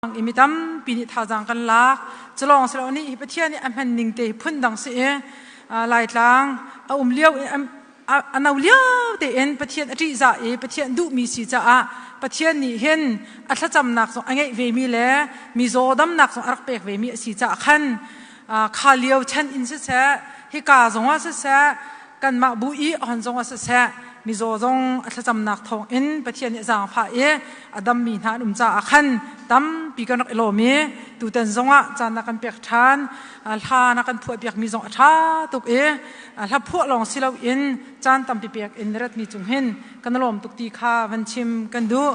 I mi tampi nih thazaang kan lak. Culawng si lo nih hi Pathian nih a hman ning te hi phundang si i Laitlang a um lio i a no lio tein Pathian a ṭihzah i Pathian duhmi si caah Pathian nih hin a thlacamnak zong a ngeih vemi le mizaw damnak zong a rak pek vemi a si caah khan kha lio chan in siseh, hika zongah siseh, kanmah bu i a hon zongah siseh, mizaw zong a thlacamnak thawngin Pathian nih a zaangfah i a dammi hna an um caah khan tampi kan rak i lawm i tutan zongah caan na kan pek ṭhan. Hla na kan phuah piakmi zong a ṭha tuk i hla phuah lawng si loin caan tampi pek in na ratmi cung hin kan i lawm tuk ti kha van chim kan duh.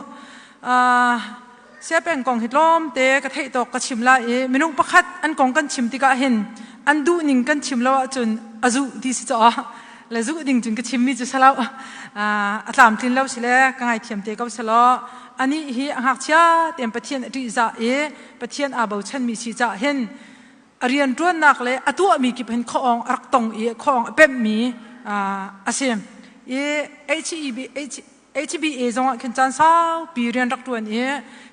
Siapeng kong hi tlawmte ka theih tawk ka chim lai i minung pakhat an kong kan chim tikah hin an duh ning kan chim lo ahcun a zuh ti si caw le zuh ding cun ka chimmi cu salo a tlamtlin lo si le ka ngaithiam te ko selaw anih hi a ngakchia tein Pathian a ṭihzah i Pathian aa bochanmi si cah hin a rianṭuannak le a tuahmi kip hin khuaawng a rak tong i khuaawng a pemhmi a si i HEB HBA zong ah khin caan saupi rian rak ṭuan i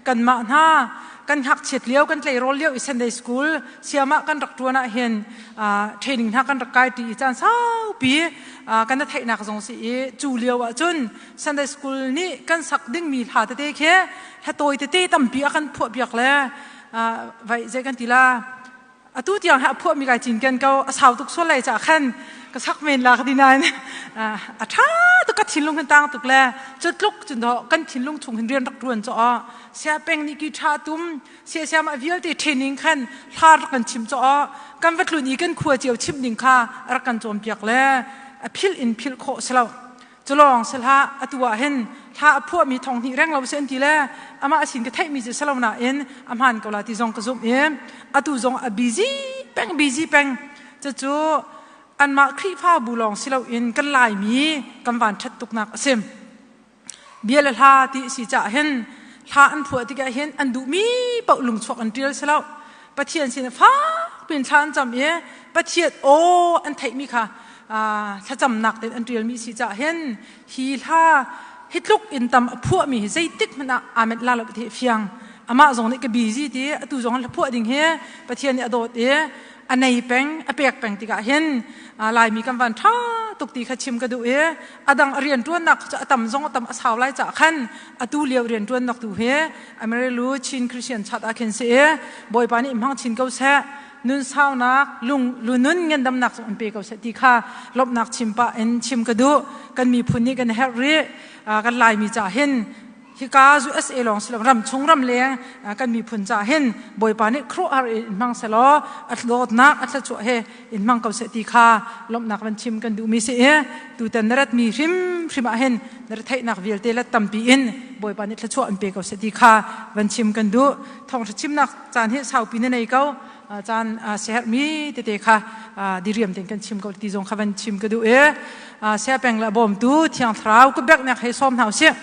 kanmah hna kan ngakchiat lio, kan tleirawl lio i Sunday school siamah kan rak ṭuan ah hin training hna kan rak kai ṭi i caan saupi kan i theihnak zong si i cu lio ah cun Sunday school nih kan sak dingmi hla tete khi hla tawi tete tampi a kan phuah piak le vai zei kan ti la. Atu tiang hi a phuahmi kai cinken ko. A sau tuk sual lai caah khan ka sak men la ka ti nain a ṭha tuk, ka thinlung hin tang tuk le cu tluk cun dawh kan thinlung chung hin rian rak ṭuan caw sia peng nih ki ṭha tum sia siam a vialte training khan hla rak kan chim caw kan va tlun i kan khua cio chim ding kha rak kan cawnpiak le a philh in philh khawh si lo. Culawng si hlah, atu ah hin hla a phuahmi thong hnih reng lo si an ti le amah a sin ka theihmi cu si lo nain a hmaan ko la ti zong ka zumh i atu zong a busy peng, busy peng. Cucu anmah Khrihfabu lawng si loin kan Laimi kan van ṭhat tuknak a si. Bia le hla ti a si caah hin hla an phuah tikah hin an duhmi paoh lungchuak an ṭial si lo. Pathian sin fak piin thla an cam i Pathian aw an theihmi kha thlacamnak tein an ṭialmi si caah hin hi hla hi tluk in tam a phuahmi hi zeitik hmanh ah aa menh la lo ti fiang. Amah zong nih ka busy ti atu zong hla phuah ding hi Pathian nih a dawt i a nei peng, a pek peng tikah hin Laimi kan van ṭha tuk ti kha chim ka duh i a dang a rianṭuannak cu a tam zong a tam, a sau lai caah khan atu lio rianṭuannak tu hi Amarelu Chin Christian chat ah khin si i Bawipa nih hmang chin ko seh, nun saunak lung lunun ngandamnak zong in pe ko seh ti kha lawmhnak chim pah in chim ka duh. Kan miphun nih kan herh rih. Kan Laimi ca hin hika USA lawng si lo, ram chung ram leng kan miphun ca hin Bawipa nih khuaruahhar in hmang selaw a dawtnak a thluachuah he in hmang ko seh ti kha lawmhnak van chim kan duhmi si i tutan na ratmi hrimhrim ah hin na retheihnak vialte le tampi in Bawipa nih thluachuah an pe ko seh ti kha van chim kan duh. Thawngṭha chimnak caan hi saupi na nei ko. Caan siaherhmi tete kha diriam tein kan chim ko ti zong kha van chim ka duh i sia peng le bawmtu Thiang Thlarau kutbeknak he sawm hna usih.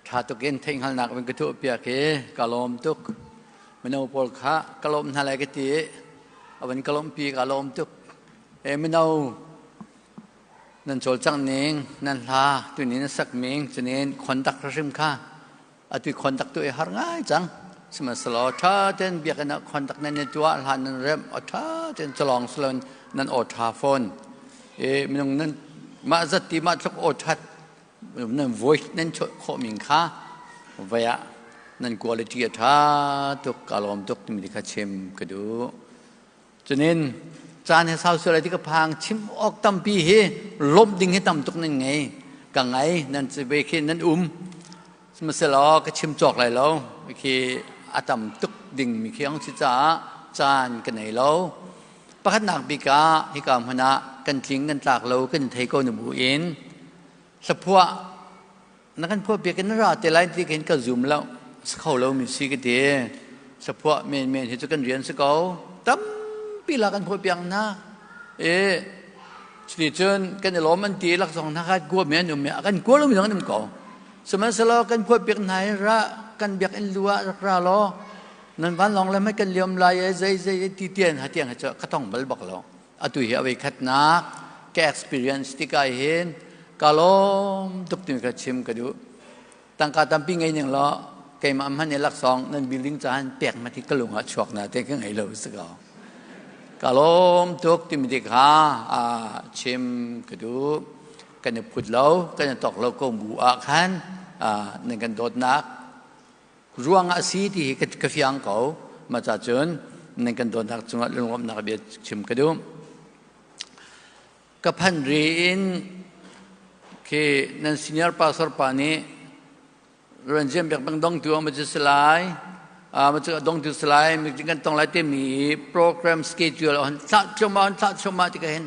Ṭha tuk in theihhngalhnak van ka tuahpiak i ka lawm tuk. Mino pawl kha ka lawmh hna lai ka ti i a van ka lawmhpi, ka lawm tuk. E mino nan cawlcangh ning, nan hla tunin na sak ning cunin khondak hrim kha atu khondak tu i har ngai cang. Sihmanhsehlaw ṭha tein biakinn ah khondak nan i tuah, hla nan remh, a ṭha tein calawng siloin nan aw ṭha fawn. I minung nan mah zat ti mah tluk aw ṭhat nan voice nan chuah khawh min kha vai ah nan quality a ṭha tuk, ka lawm tuk timi kha chim ka duh. Cunin caan he sau sual ai ti ka phang. Chim awk tampi hi, lawmh ding hi tam tuk nan ngei, ka ngai nan ve khi nan um. Sihmanhsehlaw ka chim cawk lai lo khi a tam tuk ding mi khi ang si caah caan ka nei lo. Pakhatnak bik ah hika hmun ah kan tling kan tlak lo kan thei ko na bu in hlaphuah na kan phuah piak in ra te lai ti khin ka zum lo, si kho lo mi si ka ti. Saphuah men men hi cu kan rian si ko, tampi la kan phuah piak hna e. Cuti cun kan i lawm an ti lak zong hna kha kua mi an um i kan kua lo mi zong an um ko. Sihmanhsehlaw kan phuah piak hna i ra kan biakinn lu ah rak ra law nan van lawng le mei kan liam lai e zei zei ti tian ha tiang ha cu ka tong bal bak lo. Atu hi a voikhatnak ka experience tikah hin ka lawm tuk timi kha chim ka duh. Tangka tampi ngei ning law keimah hmanh i laksawng nan building cahan pek ma ti ka lung ah chuak na te ka ngei lo si ko. Ka lawm tuk timi ti kha chim ka duh. Kan i phut lo, kan i tok lo ko bu ah khan nan kan dawtnak ruang ah si ti hi ka fiang ko. Mah ca cun nan kan dawtnak cungah lunglawmhnak bia chim ka duh. Ka phan ri in khi nan senior pastor pa nih Ruanziam biak bang dong tu ma cu salai ma cu dong tu salai mi kan tong lai timi program schedule on thlah choma on thlah choma ti ka hin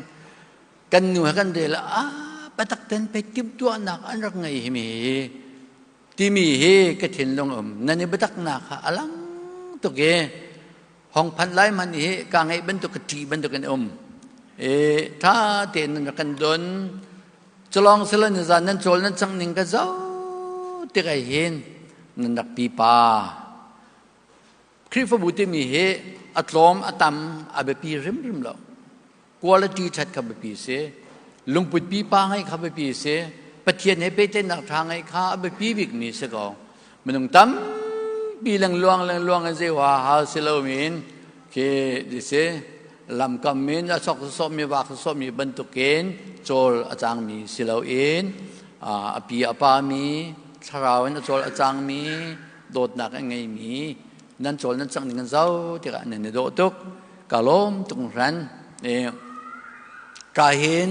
kan nu he kan rel a patak ten pe tim tuahnak an rak ngei hi mi timi hi ka thinlung um nan i biatak nak kha alang tuk i hong phan lai man hi ka ngeih bantuk ka ṭi bantuk in um e tha tein nan rak kan don culong silo ni zan nan cawl nan cang ning ka zo tik ai hin nan rak pipa Khrihfabu timi hi a tlawm a tam a biapi hrimhrim lo quality ṭhat kha biapi si lungput pipa ngeih kha biapi si Pathian he pehtlaihnak ṭha ngeih kha a biapi bikmi si ko minung tampi lengluang lengluang in zei huaha si loin khi ti si lamkam in a sok sawhmi vak sawhmi bantukin cawl a cangmi si loin a pi a pami thlarau in a cawl a cangmi dawtnak a ngeimi nan cawl nan cang ning an zoh tikah nan i dawh tuk ka lawm tuk hran ka hin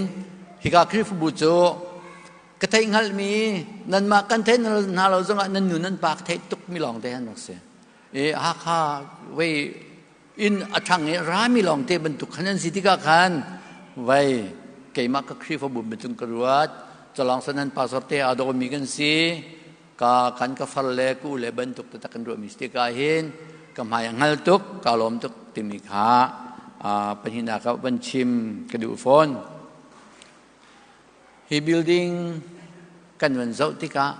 hika Khrihfabu cu ka theih hngalhmi nanmah kan theih hna lo zongah nan nu nan pa ka theih tuk mi lawng te han rak si i Hakha wei inn a ṭhang i rami lawng te bantuk khan an si tikah khan vai keimah ka Khrihfabu bantuk ka ruat calong san han pastor te aa dawmi kan si ka kan ka far le ku le bantuk taktak kan ruahmi si tikah hin ka hmai a hngal tuk ka lawm tuk timi kha pahnihnak ah van chim ka duh fawn. Hi building kan van zoh tikah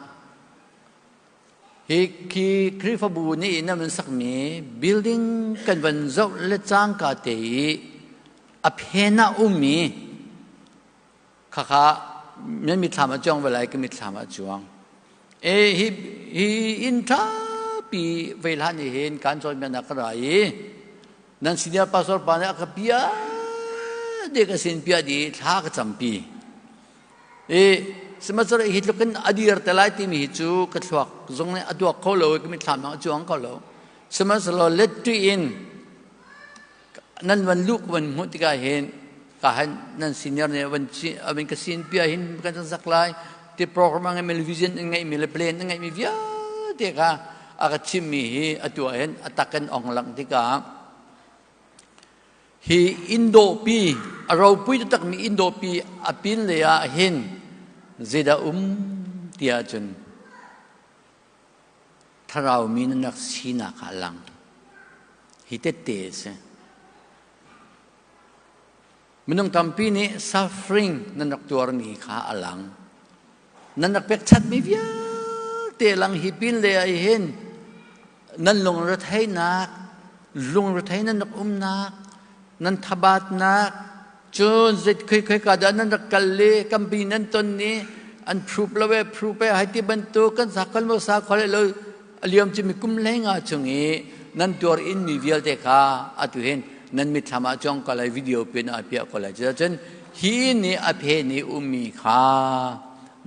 hi khi Khrihfabu nih nan van sakmi building kan van zoh le cangka te i a phen ah ummi Khakha nan mitthlam ah cuang ve lai ka mitthlam ah cuang. E hi hi inn ṭhapi vei hlan i hin kan cawnpiaknak ka ra i nan senior pastor pa nih a ka bia de ka sin pia di thla ka campi. E sihmanhsehlaw hi tluk in a dir te lai timi hi cu ka thluak zong nih a tuak kho lo i ka mitthlam ah a cuang kho lo. Sihmanhsehlaw let in Nan van luh van hmuh tikah hin ka han nan senior nih van van ka sin pia hin kan sak lai ti program a ngeimi vision an ngeihmi le plan an ngeihmi vialte kha a ka chimmi hi atu ah hin a tak in ong lang tikah hi indawpi a ropui takmi indawpi a pin lei ah hin zeidah um tiah cun Thlarau mi nan rak sinak ah a lang. Hi tette a si. Minung tampi nih suffering nan rak tuarmi kha a lang. Nan rak pekchanhmi vialte lang hi pin le ai hin nan lungretheihnak, lungrethei nan rak umnak, nan thabatnak, cun zei khoi khoi ka dah nan rak kal le kampi nan ton ni an phruk lo e phruk e hai ti bantuk kan sa khol mo sa khol lo a liam cimi kum lenga chung i nan tuar in mi vialte kha atu hin nan mitthlam ah cong ko lai video pin a piah ko lai cun hi ni a phe ni ummi kha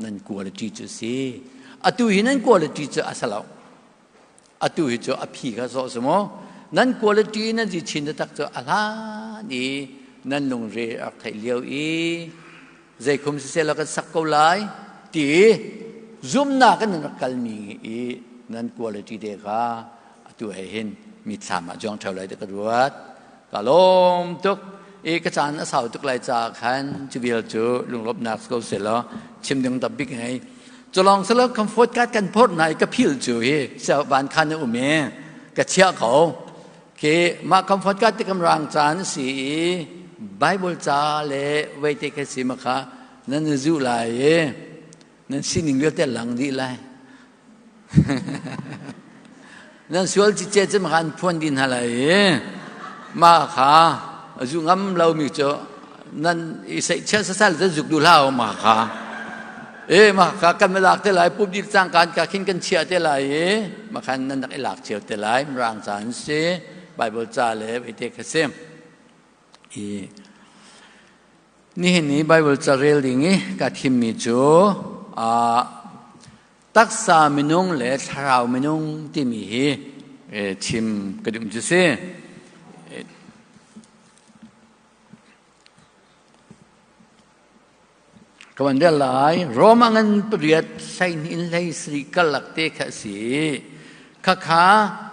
nan quality cu si atu hi nan quality cu a salo Atu hi cu a phi kha sawh si mu. Nan quality nan si chin taktak cu a hlan i nan lungre rak theih lio i zeikhum siseh law kan sak ko lai ti zumnak in nan rak kalmi i nan quality te kha atu he hin mitthlam ah cuang ṭheo lai ti ka ruat. Ka lawm tuk. I ka caan a sau tuk lai caah khan cu vial cu lunglawmhnak ko seh law chim ding tam bik ngei. Culong selo comfort card kan phorh hna i ka phil cu hi van khan na um i ka chiah ko. Khi mah comfort card ti kam rang caan si i Bible ca le veite ka si ma kha nan zu lai i nan sining vialte lang dih lai. Nan sual cice cu ma kha an phuan dih hna lai i mah kha zu ngam lomi cu Nan i seihchiah sasal zan zuk duh hlah ma kha. E ma kha kan lak te lai pup dil cang kan ka khin kan chiah te lai i ma khan nan rak i lak cio te lai mirang ca an si Bible ca le te kha si. I nihin ni Bible ca rel ding i ka thimmi cu taksa minung le thlarau minung timi hi chim ka duh cu si. Ka van rel lai. Roma ngan pariat 12 in 17 karlak te kha a si. Khakha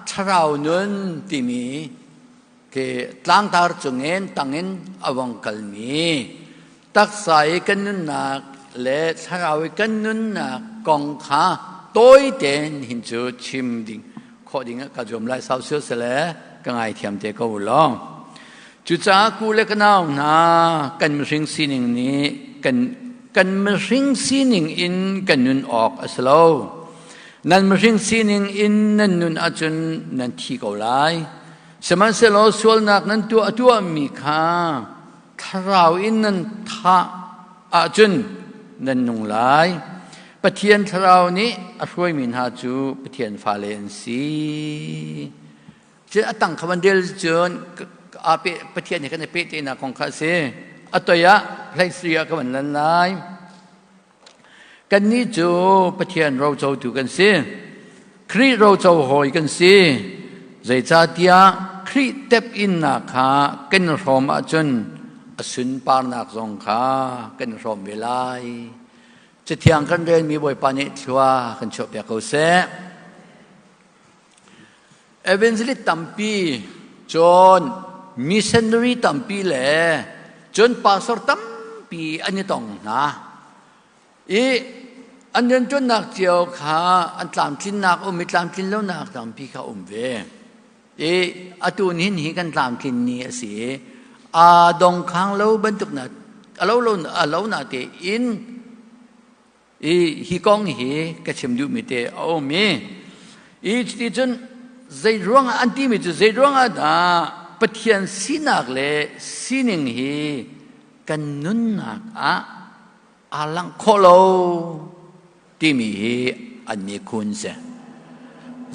thlarau nun timi ke tlangtar cungin tangin a vong kalmi taksa i kan nunnak le thlarau i kan nunnak kong kha tawi tein hin cu chim ding khawh ding ah ka zuam lai sau sia sele ka ngaithiam te ko law. Cucaah ku le ka nau hna kan mihring sining nih kan kan mihring sining in kan nun awk a si lo. Nan mihring sining in nan nun ahcun nan thi ko lai. Sihmanhsehlaw sualnak nan tuah a tuahmi kha thlarau in nan thah ahcun nan nung lai. Pathian thlarau nih a hruaimi hna cu Pathian fale an si. Cun a tang kha van rel cun Pathian he kan i pehtlaihnak kong kha a si. A toi ah hlei ah ka van lan lai. Kannih cu Pathian rocotu kan si. Khrih roco hawi kan si. Zeicahtiah Khrih tep-innak kha kan i hrawm ahcun a sunparnak zong kha kan i hrawm ve lai. Cathiang kan relmi Bawipa nih thlua kan chuahpiak ko seh. Evangelist tampi, cun missionary tampi le cun pastor tampi an i tong hna. I an rianṭuannak cio kha an tlamtlinnak um i tlamtlin lonak tampi kha um ve. I atu nihin hi kan tlamtlin ni a si i aa dongkhang lo bantuk na a lo lo a lo na te in I hi kong hi ka chim duhmi te a um i i cuti cun zei ruangah an timi cu zei ruangah dah Pathian sinak le sining hi kan nunnak ah aa langh khawh lo timi hi an ni khun si.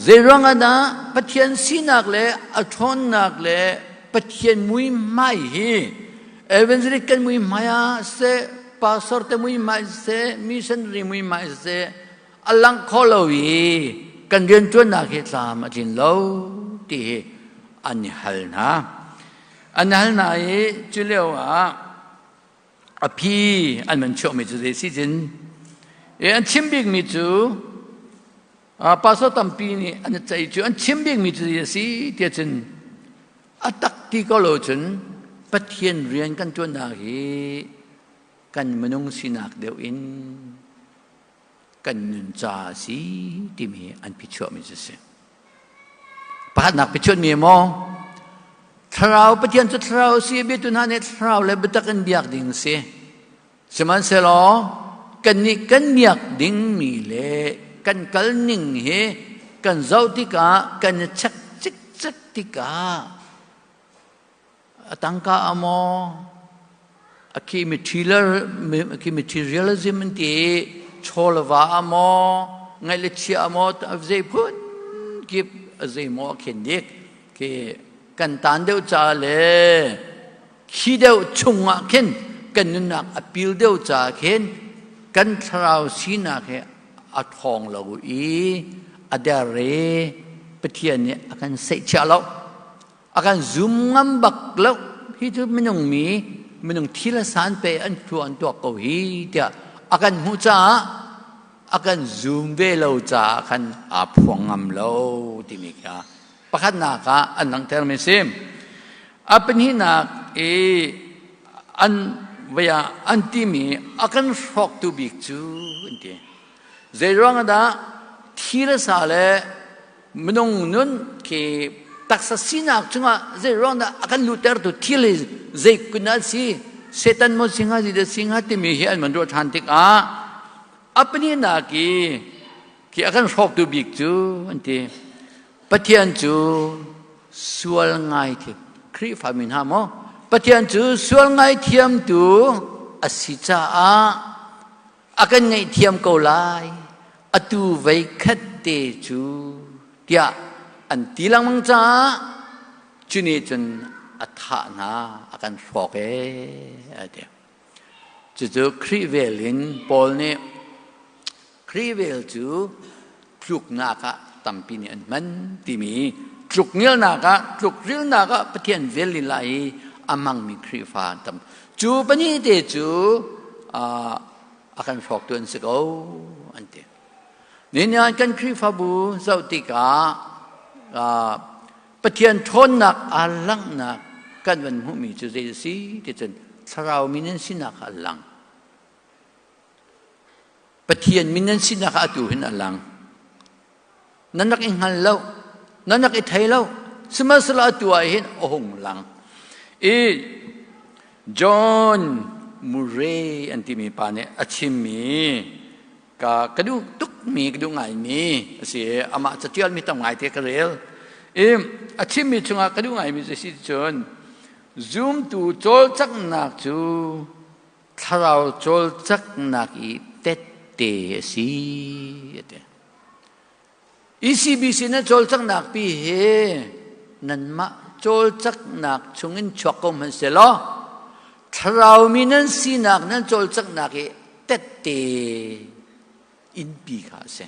Zei ruangah dah Pathian sinak le a ṭhawnnak le Pathian muihmai hi Evangelist kan muihmai ah seh, pastor te muihmai seh, missionary muihmai seh, a lang kho lo i kan rianṭuannak hi tlam a tlin lo ti hi an i hal hna. An hal hna i cu lio ah a phi an man chuahmi cu zei si cin an chim bikmi cu pastor tampi nih an ceih cu an chim bikmi cu zei a si tiah cun A tak ti ko lo cun Pathian rian kan ṭuannak hi kan minung sinak deuh in kan nun ca a si timi an phichuahmi cu si. Pakhatnak phichuahmi maw Thlarau Pathian cu thlarau si biatu hna nih thlarau le biatak in biak ding si. Sihmanhsehlaw kannih kan miak dingmi le kan kal ning hi kan zoh tikah kan i check cikcek tikah a tangka a maw a khi materialism an ti i chawlva a maw ngaih le chia a maw zei phun kip a zei maw a khen dik khi kan tan deuh ca le Khi deuh chungah khin kan nunnak a pil deuh caah khin kan thlarau sinak hi a ṭhawng lo i a der i Pathian nih a kan seihchiah lo. A kan zum ngam bak lo. Hi cu minung mi minung thil a san pe an thua an tuak ko hi tiah a kan hmuh caah a kan zum ve lo caah khan aa phuang ngam lo timi kha Pakhatnak ah an langhtermi si. A pahnihnak i an vei ah an timi a kan hrawktu bik cu an ti. Zeiruang ah dah thi le sa le minung nun khi taksa sinak chungah zeiruang dah a kan luhtertu thil hi zei kun ah si Satan maw si hnga dah si hnga timi hi an van ruah ṭhan tikah a pahnihnak i khi a kan hrawktu bik cu an ti. Pathian cu sual ngai khi Khrihfami hna maw? Pathian cu sual ngaithiamtu a si caah a kan ngaihthiam ko lai. Atu vei khat te cu tiah an ti lengmang caah cu nih cun a thah hna, a kan hrawk ee a ti. Cucu Khrih vel in Paul nih Khrih vel cu tluknak ah tampi nih an hman timi tlukngelnak ah tlukrilnak ah Pathian vel lila i a hmangmi Khrihfa an tam. Cu pahnih te cu a kan hrawktu an si ko an ti. Nihin ah kan Khrihfabu zoh tikah Pathian ṭhawnnak aa langhnak kan van hmuhmi cu zei a si ti cun thlarau mi nan sinak ah a lang. Pathian min nan sinak ah atu hin a lang. Nan rak i hngal lo, nan rak i thei lo, sihmanhsehlaw atu ah hin a hung lang. I John Murray an timi pa nih a chimmi ka ka duh tukmi ka duh ngaimi a si i amah catialmi tam ngaite ka rel i a chimmi chungah ka duh ngaimi cu si cun zumtu cawlcanghnak cu thlarau cawlcanghnak i tette a si a ti. ECBC na cawlcanghnak pi hi nanmah cawlcanghnak chungin chuak ko hmanh selaw thlarau mi nan sinak nan cawlcanghnak i tette innpi kha a si.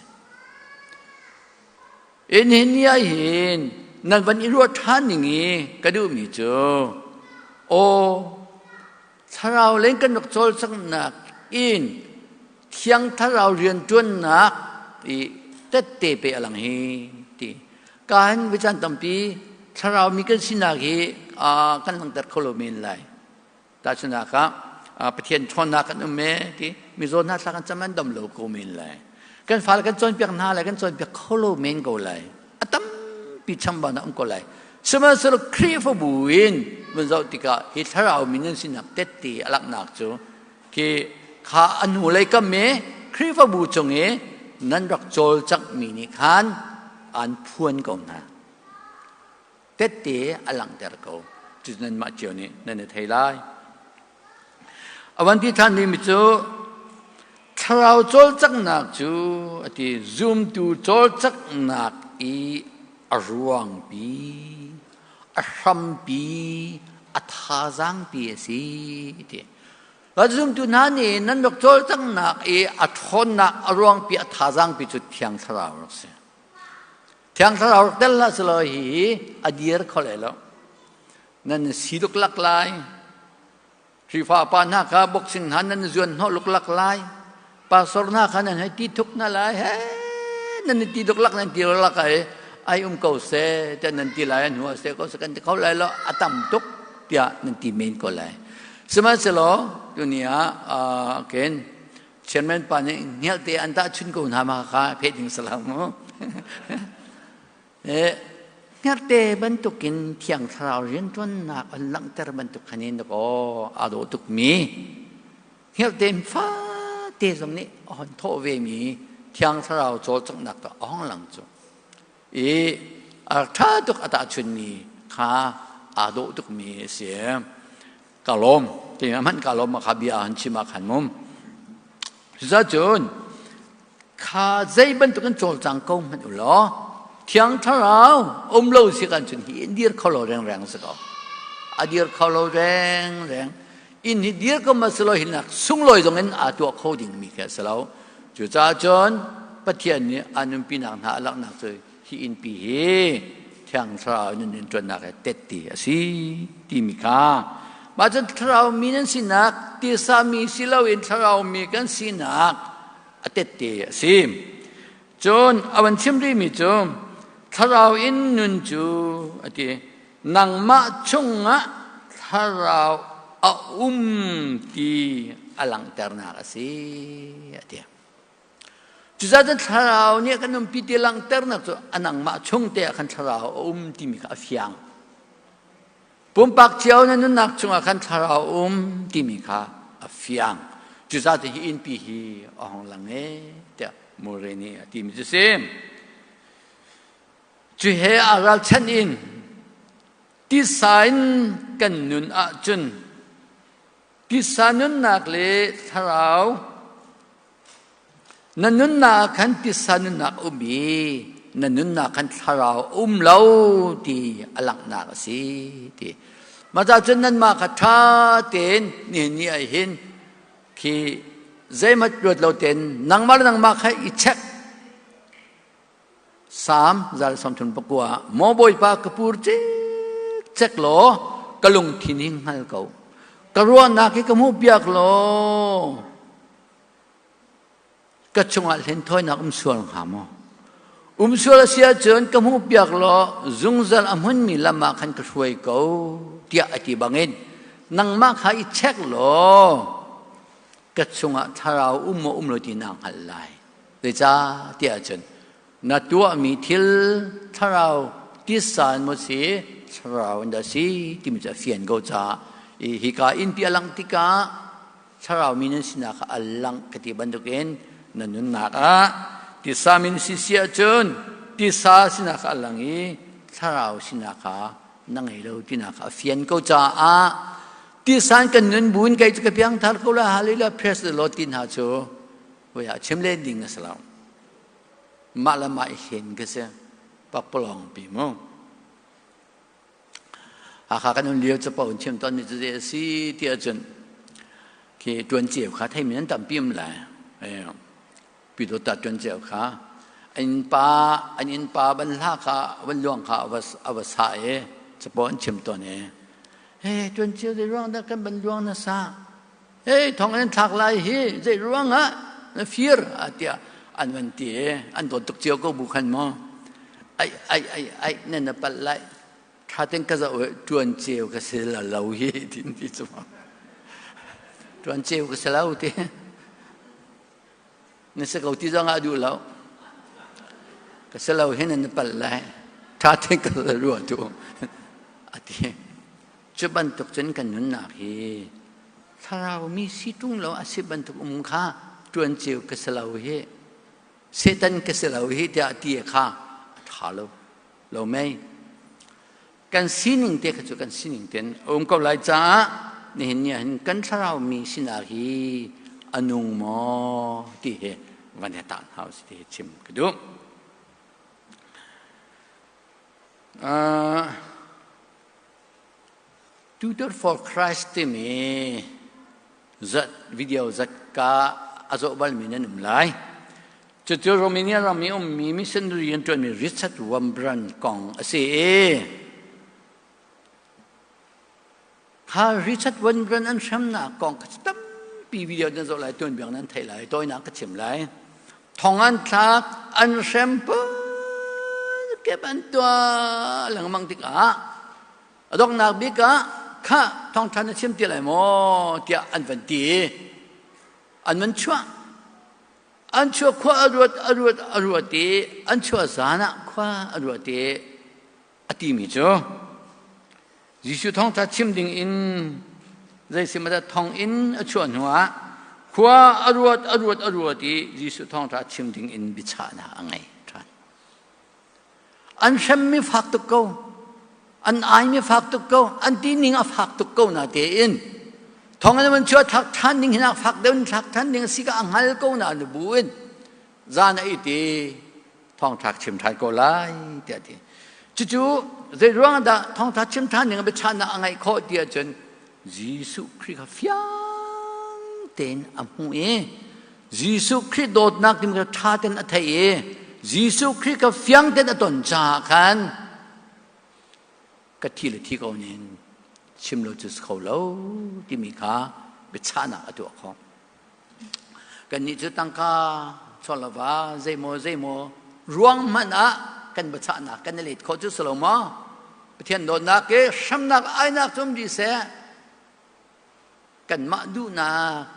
In hin ni ah hin nan van i ruah ṭhan ning i ka duhmi cu aw thlarau len kan rak cawlcanghnak in Thiang Thlarau rianṭuannak i tette pe a lang hi ti. Ka hin vican tampi thlarau mi kan sinak hi kan langhter kho lo men lai. Tahchunhnak ah Pathian ṭhawnnak kan um e ti mizaw hna thla kan cam an dam lo ko men lai. Kan fale kan cawnpiak hna lai kan cawnpiak kho lo men ko lai. A tampi chambaunak um ko lai. Sihmanhsehlaw Khrihfabu in vun zoh tikah hi thlarau mi nan sinak tette a langhnak cu Khi kha a hnulei kam i Khrihfabu cung i nan rak cawlcanghmi nih khan aan phuan ko hna. Tette a langhter ko. Cu nanmah cio nih nan i thei lai. A van ti ṭhan mi cu thlarau cawlcanghnak cu a ti zumtu cawlcanghnak i a ruangpi, a hrampi, a thazaangpi a si ti. Zumtu hna nih nan rak cawlcanghnak i a ṭhawnnak a ruangpi a thazaangpi cu Thiang Thlarau rak si. Thiang Thlarau rak tel hlah selaw hi a dir kho lai lo. Nan si luklak lai. Khrihfa pa hna kha boxing hna nan zuan hnawh luklak lai. Pastor hna kha nan hei ti thuk hna lai. He nan ti luklak nan ti luklak ai ai um ko seh tiah nan ti lai an hua seh ko seh kan ti kho lai lo a tam tuk tiah nan ti men ko lai. Sihmanhsehlaw tuni ah ken chairman pa nih hngelhte an tah chun ko hna ma kha phe ding salam mu. Hngerhte bantukin Thiang Thlarau rianṭuannak an langhter bantuk khan in aw aa dawh tukmi hngerhte fate zong nih a hon thawh vemi Thiang Thlarau cawlcanghnak cu a hong lang cu. I a ṭha tuk a tahchunmi kha aa dawh tukmi a si. Ka lawm. Keimah hmanh ka lawm kha bia han chim ah khan mum. Cucun kha zei bantukin cawlcang ko hmanh u law Thiang Thlarau um lo si kan cun hi in dir kho lo rengreng si ko. A dir kho lo rengreng. Inn hi dir ko ma si lo hinak sunglawi zong in aa tuah kho ding mi khi a si lo. Cucaah cun Pathian nih a nunpinak hna a langhnak cu hi innpi hi Thiang Thlarau nun in ṭuannak he tette a si timi kha mah cun thlarau mi nan sinak tisa mi si loin thlarau mi kan sinak a tette a si. Cun a van chim rihmi cu thlarau in nun cu a ti nangmah chungah thlarau a um ti a langhternak a si a ti. Cucaah cun thlarau nih a kan umpi ti langhternak cu a nangmah chung te ah khan thlarau a um timi kha a fiang. Pumpak cio na nunnak chungah khan thlarau a um timi kha a fiang. Cucaah cun hi innpi hi a hong lang e tiah Murray nih a timi cu si. Cu he a ralchanh in Tisa in kan nun ahcun tisa nunnak le thlarau na nunnak ah khan tisa nunnak a um i na nunnak khan thlarau a um lo ti a langhnak a si ti. Mah cun nanmah kha ṭha tein nihin ni ah hin khi zeihmanh ruat lo tein nangmah le nangmah kha i check. Salm 39 ah Maw Bawipa ka pur cikcek law ka lungthin hi hngal ko. Ka ruahnak hi ka hmuhpiak law ka chungah hlenthawinak um sual hnga maw? Um sual a si ahcun ka hmuhpiak law zungzal a hmunmi lam ah khan ka hruai ko tiah a ti bangin nangmah kha i check law ka chungah thlarau um maw um lo ti naa hngalh lai. Zeicah tiah cun na tuahmi thil thlarau tisa in maw si thlarau in dah si timi cu a fian ko caah hika innpi a langh tikah thlarau mi nan sinak kha a langh ka ti bantukin na nunnak ah tisa min si si ahcun tisa sinak kha a lang i thlarau sinak kha na ngei lo tinak kha a fian ko caah tisan kan nun buin kei cu ka piangthar ko la hallelujah praise the Lord ti hna cu voi ah chim len ding a si lo. Mah le mah i hlen ka si. Pakpalawng pi mu. Hakha kan un lio capo in chim tawnmi cu zei a si ti ahcun khi ṭuan ceu kha theimi nan tampi um lai. Pyidawta ṭuan ceu kha an innpa an innpa van hla kha van luang kha a va sah i capo an chim tawn i hey ṭuan ceu zei ruang dah kan van luang na sah Hei thong an thlak lai hi zei ruangah na fir tiah an van ti i an dawt tuk cio ko bu khan maw ai ai ai ai nan na palh lai tha ten ka zoh tuan ceu ka si la lo hi tin ti cu tuan ceu ka si lo ti Na si ko ti zong ah duh lo. Ka si lo hin na palh lai. Ṭha tein ka ruah tu. A ti. Cu bantuk cun kan nunnak hi thlarau mi si ṭung lo a si bantuk um kha ṭuan cio ka si lo hi Satan ka si lo hi tiah ti kha a ṭha lo. Lo mei. Kan sining te kha cu kan sining ten a um ko lai caah nihin ni ahhin kan thlarau mi sinak hi a nung maw ti hi van he tah hna usih ti hi chim ka duh. Tutor for Christ timi zat video zat ka a zoh balmi nan um lai. Cucu Romania ram i ummi missionary rian ṭuanmi Richard Wurmbrand kong a si i kha Richard Wurmbrand an hremnak kong kha tampi video nan zoh lai tuanbiak nan theih lai tawinak ka chim lai. Thong an thlak an hrem kep an tuah lengmang tikah a donghnak bik ah kha thawngṭha na chim ti lai maw tiah an van ti an van chuah An chuah khua a ruat a ruat a ruat i an chuah zan ah khua a ruat i a timi cu Jesuh thawngṭha chim ding in zeisimah thong in a chuah hnuah khua a ruat a ruat a ruat i Jesuh thawngṭha chim ding in biachahnak a ngei ṭhan. An hremmi fak tuk ko. An aimi fak tuk ko. An tining a fak tuk ko na tein. Thong an van chuah thlak ṭhan ding hinak fak deuh in thlak ṭhan ding a si ka a hngal ko na nu bu in zan a it i thawngṭha chim ṭhan ko lai tiah ti. Cucu zei ruang dah thawngṭha chim ṭhan ding a biachahnak a ngeih khawh ti ahcun Jesuh Khrih kha fiang tein a hmuh i Jesuh Khrih dawtnak timi kha ṭha tein a theih i Jesuh Khrih kha fiang tein a ton caah khan ka thi le thi ko ning chim lo cu si kho lo timi kha biachahnak a tuah khawh. Kannih cu tangka chawlava zeimaw zeimaw ruang hmanh ah kan biachahnak kan i let khawh cu si lo maw? Pathian dawtnak i hramnak ainak cu um dih seh. Kanmah duhnak,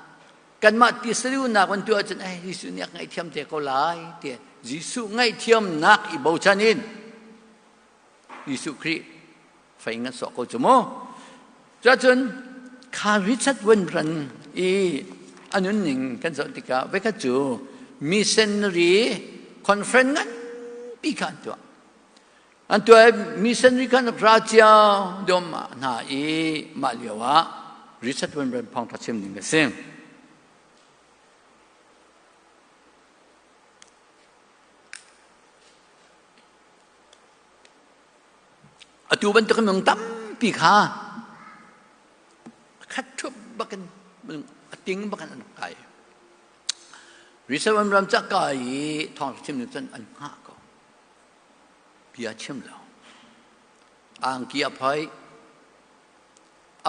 kanmah tisaduhnak van tuah ahcun eh Jesuh nih a ngaihthiam te ko lai ti Jesuh ngaihthiamnak i bochan in Jesuh Khrih fei ngan sawh ko cu mu. Cuahcun kha Richard Wurmbrand i a nunning kan zoh tikah voikhat cu missionary conference nganpi kha an tuah. An tuah missionary khan ra cia dom hna i mah lio ah Richard Wurmbrand thawngṭha chim ding a si. Atu bantuk minung tampi kha khat ṭhup bakin a ting bakin an rak kai. Richard Wurmbrand ca kai i thawngṭha chim ding cun an hngah ko. Bia chim lo. Angki a phoih,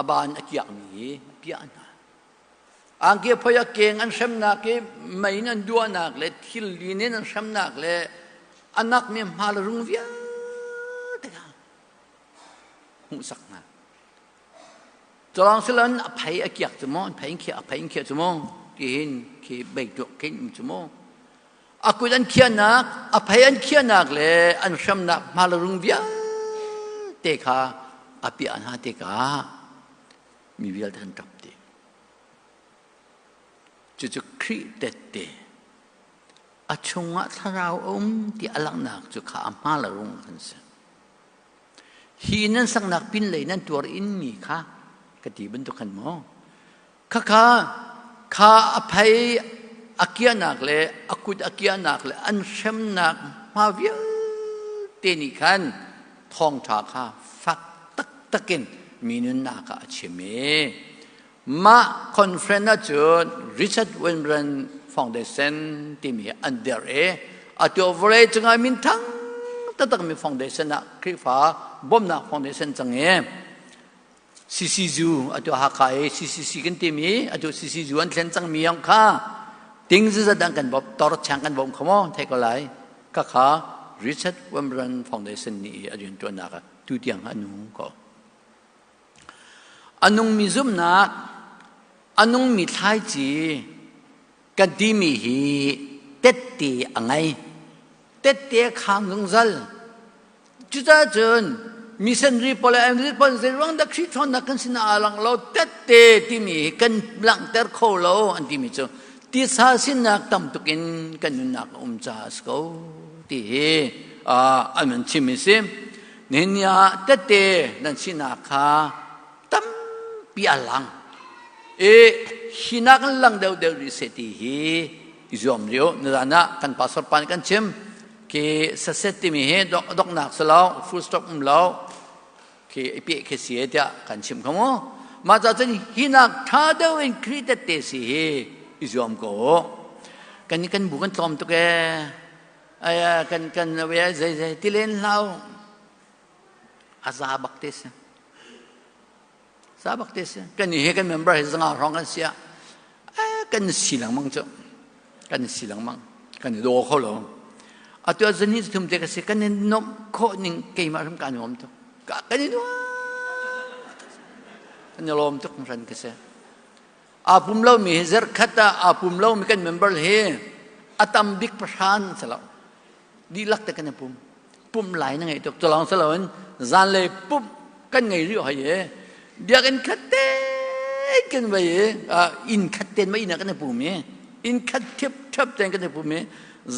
a ban a kiakmi hi a piah hna. Angki a phoih a keng an hremnak i mei in an duahnak le thil lin in an hremnak le a nakmi hma le rung vialte kha hmuhsak hna. Culawng siloin a phei a kiak cu maw, an phei in khiah, a phei in khiah cu maw, tihin khi bei tuak khin um cu maw. A kut an khiahnak, a phei an khiahnak le an hramnak hma le rung vialte kha a piah hna tikah mi vialte an ṭap dih. Cucu Khrih tette a chungah thlarau a um ti a langhnak cu kha a hma le rung kan si. Hi nan saknak pinlei nan tuar inmi kha ka ti bantuk khan maw? Khakha kha a phei a kiahnak le a kut a kiahnak le an hremnak hma vialte nih khan thawngṭha kha fak taktak in mi nunnak ah a chim i mah conference ahcun Richard Wurmbrand Foundation timi an dirh i atu vawlei cungah minthang taktakmi foundation ah Khrihfa bawmhnak foundation cang i CCU atu Hakha i CCC kan timi atu CCU an thlen cangmi yong kha ting zizat an kan bawm tor chang kan bawm kho maw thei ko lai ka kha Richard Wurmbrand Foundation nih a rian tuannak ah tu tiang a nung ko a nungmi zumhnak a nungmi thlaici kan timi hi tette a ngei tette a khang zungzal cucaah cun missionary pawl le MZ pawl zeiruang dah Khrih ṭhawnnak kan sinah aa lang lo tette timi hi kan langhter kho lo an timi cu tisa sinak tam tuk in kan nunnak a um caah a si ko ti hi an van chim i si nihin ni ah tette nan sinak kha tampi a lang i hi nak in lang deuhdeuh rih seh ti hi i zuam lio nizan ah kan pastor pa nih kan chim khi saset timi hi doknak si lo full stop um lo khi i peh khi si tiah kan chim kho mu mah ca cun hi nak tha deuh in Khrih tette si hi i zuam ko kan kan bu kan tlawm tuk e ai kan kan zei zei ti len hlau a za bak te si za bak te si kan hi kan member hi zanga hrawng kan sia kan si lengmang cu kan si lengmang kan i daw kho lo atu zan hi thum te ka si kan i nomh khawh ning keimah hrim ka nuam tuk kan i nuam kan i lawm tuk hran ka si aa pum lomi hi zarkhat ah aa pum lomi kan member hi a tam bik pahran si lo dihlak te kan i pum pum lai na ngei tuk tulong saloin zanlei pum kan ngei rih hoi e biakinn khat te kan vai i inn khat ten ma inn ah kan i pum i inn khat thip thap ten kan i pum i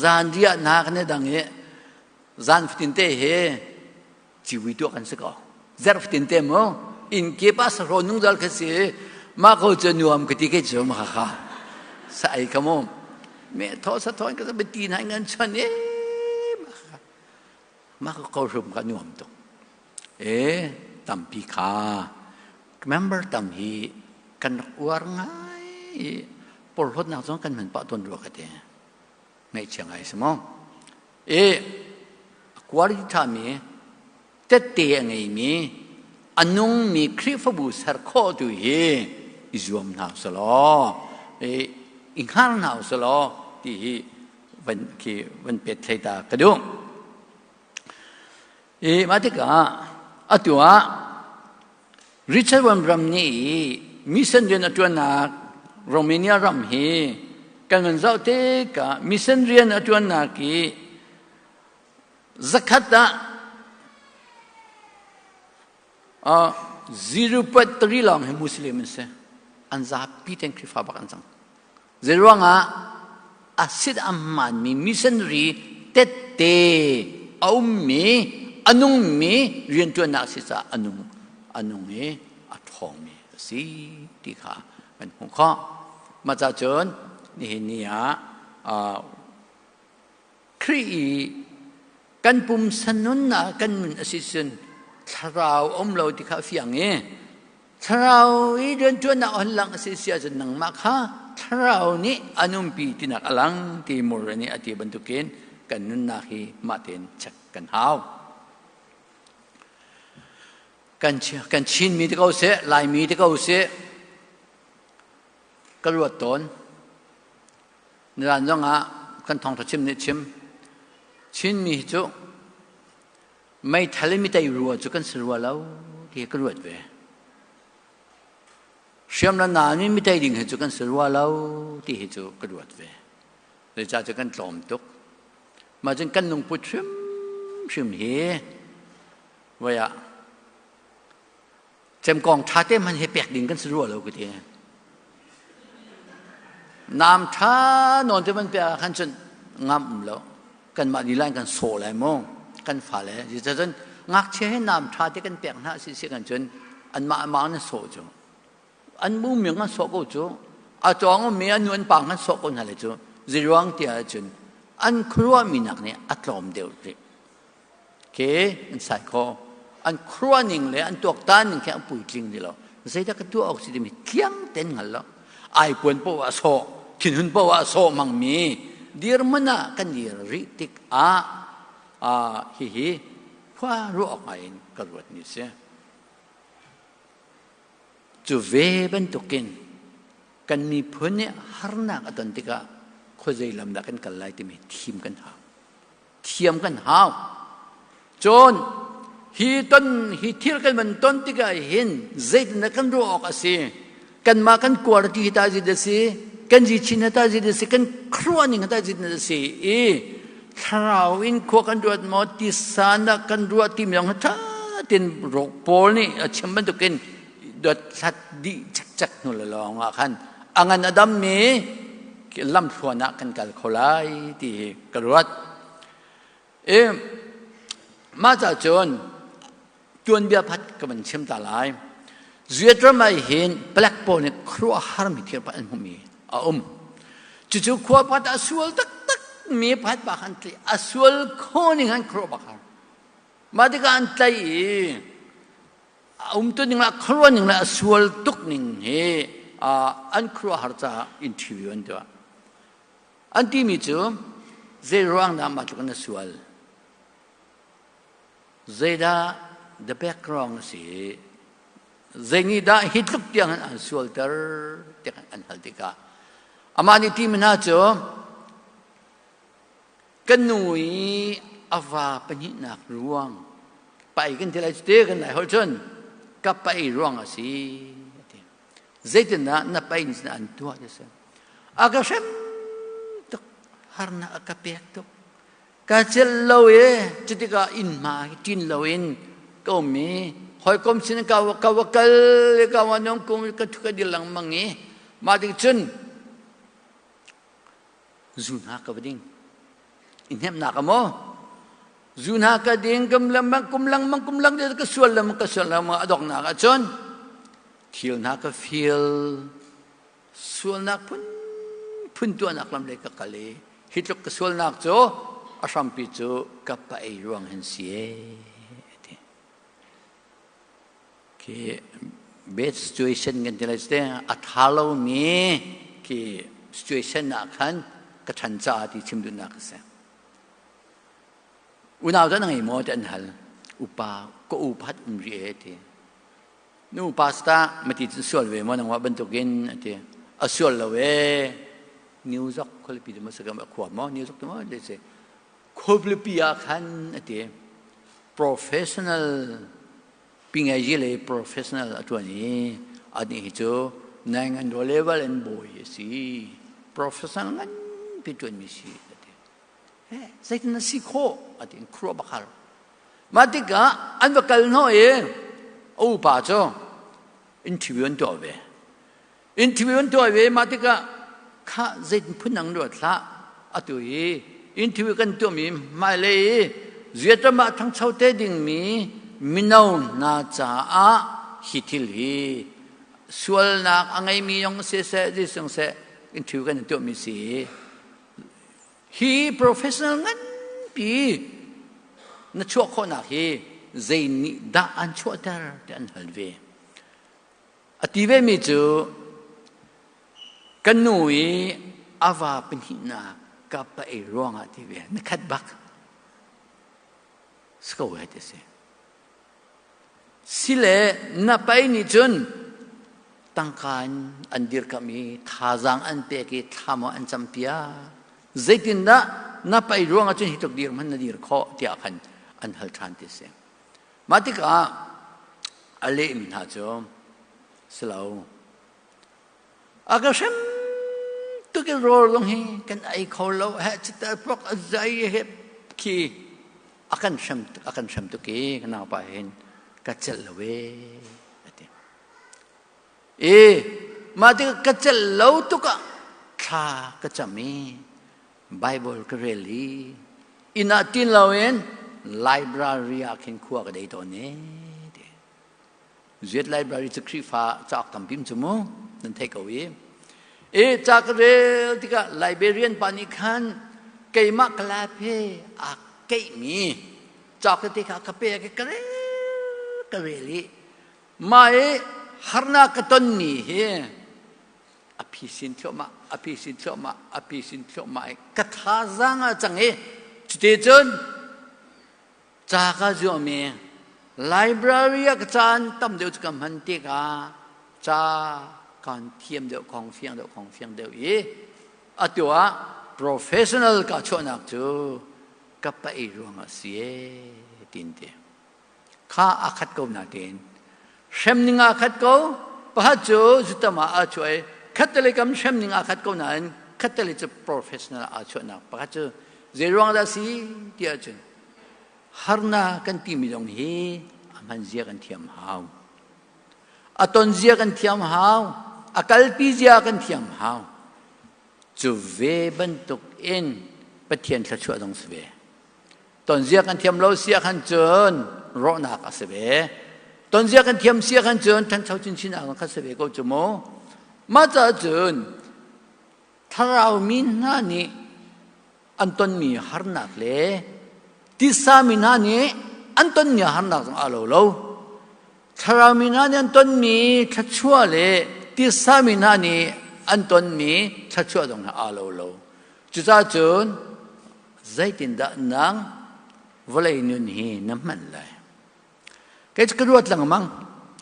zan riah na kan i dang i zan fatin te he ciwi tuah kan si ko zarh fatin te mu inn kip ah sahraw nungzal kha si mah ko cu nuam ka ti ke cu ma kha sa ai ka mu me tho sa thon ka sa ti na ngan chan e ma ka ko hrum ka nuam tuk e tampi kha member tam hi kan rak uar ngai porhlawtnak zong kan hman pah tawn rua ka te ngaihchia ngai si maw e quality ṭhami tette a ngeimi a nungmi Khrihfabu ser khawh tu hi i zuam hna usalaw i hngar hna usalaw ti hi van khi van pet thlei ta ka duh i mah tikah atu ah Richard ram nih mission rian a ṭuannak Romania ram hi kan van zoh tikah mission rian a ṭuannak i zakhat ah 0.3 lawng hi Muslim an si. An zapi ten Khrihfa bak an cang. Zeiruangah a sit a hmaanmi missionary tette a ummi a nungmi rianṭuannak a si caah a nung a nung i a ṭhawngmi a si ti kha kan hmuh khawh. Mah ca cun nihin ni ah Khrih i kan pumsa nunnak kan nun a si cun thlarau um lo ti kha a fiang i thlarau i rianṭuannak a hon lang a si si ahcun nangmah kha thlarau nih an umpi tinak a lang ti Murray nih a ti bantukin kan nunnak hi mah tein check kan hau. Kan kan Chinmi ti ko seh, Laimi ti ko seh, ka ruat tawn. Nizan zong ah kan thawngṭha chim nih chim. Chinmi hi cu meithal in mitei rua cu kan si rua lo ti ka ruat ve. Hriam le na nih mitei ding hi cu kan si rua lo ti hi cu ka ruat ve. Zeicah cu kan tlawm tuk. Mah cun kan lungput hrimhrim hi voi ah Cemkawng ṭha te hmanh hi pek ding kan si rua lo ka ti. Nam ṭha nawn te man pek ah khan cun ngam um lo. Kanmah lila in kan sawh lai mu. Kan fale. Cun ngakchia hi nam ṭha te kan pek hna si si kan cun anmah mah an sawh cu. An mu ming an sawh ko cu. A cawng mi an nu an pa an sawh ko hna le cu. Ziruang tiah cun an khuaruahmi nak nih a tlawm deuh rih. Ke an sai kho. An khuaruah le an tuaktan ning khi an puitling ti lo. Zeidah ka tuah awk si timi tliang ten hngal lo. Ai puan poah ah sawh, thinhun poah ah sawh hmangmi dirhmun ah kan dir rih tik ah hihi khua ruah awk ngai in ka ruat mi si. Cu ve bantukin kan miphun nih harnak a ton tikah khuazei lam dah kan kal lai timi thim kan hau. Thiam kan hau. Cun hi ton hi thil kan van ton tikah hin zeitindah kan ruah awk a si? Kanmah kan quality hi tah zeidah a si? Kan chin hi tah zeidah a si? Kan khuaruah ning hi tah zeitindah a si? I thlarau in khua kan ruat maw tisa dah kan ruah timi zong hi ṭha tein rawk pawl nih a chim bantukin dothlat dih cekcek hnu le lawng ah khan a ngan a dammi lamthluan ah kan kal kho lai ti hi ka ruat. I mah ca cun tuanbia phat ka van chim ta lai. Vietnam ah hin black pawl nih khuaruahhar mi thil an hmuhmi a um. Cucu khua pakhat a sual taktak mi pakhat pa khan tli a sual kho ning han khuaruah bak har. Mah tikah an tlaih i a umtu ning le a khuaruah ning le a sual tuk ning hi an khuaruahhar caah interview an tuah. An timi cu zei ruang dah mah tluk in a sual? Zeidah the background a si? Zei nih dah hi tluk tiang in an sualter tiah an hal tikah amah nih timi hna cu Kan nu i a va pahnihnak ruang pai kan ti lai cu te kan lai holh cun ka pai ruang a si a ti. Zeitindah na pai nih an tuah ti si. A ka hrem tuk harnak a ka pek tuk. Ka celh lo e cutikah inn hma hi ṭin loin ka um i hawikom sin ka ka va kal i ka va nong kum ka thu ka dil lengmang i mah tik cun Zu hna ka va ding. I hnemhnak a maw? Zu hna ka ding kum lengmang kum lengmang kum lang ka sual lengmang ka sual lengmang a donghnak ahcun thil hna ka fil sualnak phun phun tuahnak lam lei ka kal i hi tluk ka sualnak cu a hrampi cu ka pa ei ruang hin si e ti. Khi bad situation kan ti lai te a tha lomi khi situation ah khan ka ṭhan caah ti chim duhnak a si. Unau cu na ngei maw ti an hal. Upa ka u pakhat um rih e ti. Nu pastor mati cun sual ve maw nangmah bantukin a ti. A sual lo e. New York khualipi tu maw a khua maw New York tu maw le si. Khualipi ah khan a ti. Professional pingaji le professional a ṭuan i anih hi cu naingan level in bawi a si professional nganpi ṭuanmi si a ti zeitin na si khawh a ti khuaruah bak har mah tikah an va kal hnawh i a upa cu interview an tuah ve interview an tuah ve mah tikah kha zeitin phun nang ruat hlah atu i interview kan tuahmi hmailei i. Vietnam ah thangcho te dingmi mino hna caah hi thil hi sualnak a ngeimi zong siseh, zeizong seh interview kan in tuahmi si. Hi professional nganpi na chuah khawhnak hi zei nih dah an chuahter ti an hal ve. A ti vemi cu kan nu i a va pahnihnak ka pa ei ruangah ti ve na khat bak si ko he ti si. Sile na pai nih cun tangka in an dirkamh i thazaang an pek i thla maw an campiak. Zeitindah na pai ruangah cun hi tluk dir hmanh na dir khawh tiah khan an hal ṭhan ti si. Mah tikah a lehmi hna cu si lo. A ka hrem tuk i rawl zong hi kan ei kho lo he chitar pok a zai he khi a kan hrem a kan hrem tuk i ka naupa hin ka celh lo e a ti. E mah tikah ka celh lo tuk ah thla ka cam i Bible ka rel i inn ah tin loin library ah khin khua ka dei tawn e ti. Zuet library cu Khrihfa cauk tampi cu mu nan thei ko i e ca ka rel tikah librarian pa nih khan keimah ka lap he aa keihmi cauk tete kha ka pek i ka rel ka rel i mah i harnak ka tonmi hi a phisin thluahmah a phisin thluahmah a phisin thluahmah i ka thazaang ah cang i cuti cun ca ka zuahmi library ah ka caan tam deuh cu ka hman tikah ca kaan thiam deuh khong fiang deuh khong fiang deuh i atu ah professional ka chuahnak cu ka paih ruangah si e tin ti kha a khat ko natein hrem ning aa khat ko pakhat cu zutam ah aa chuah i khattali kam hrem ning aa khat ko nain khattali cu professional aa chuahnak pakhat cu zei ruang dah si ti ahcun harnak kan timi zong hi a hman zia kan thiam hau a ton zia kan thiam hau a kalpi zia kan thiam hau cu ve bantuk in Pathian thluachuah zong si ve Tonzia kan thiam lo sia khan cun rawhnak a si ve. Tonzia kan thiam sia khan cun thancho chinchin ah kha si ve ko cu mu. Mah caah cun thlarau mi hna nih an tonmi harnak le tisa mi hna nih an tonmi harnak zong aa lo lo. Thlarau mi hna nih an tonmi thluachuah le tisa mi hna nih an tonmi thluachuah zong aa lo lo. Cucaah cun zeitindah nang vawlei nun hi na hman lai kei cu ka ruat lengmang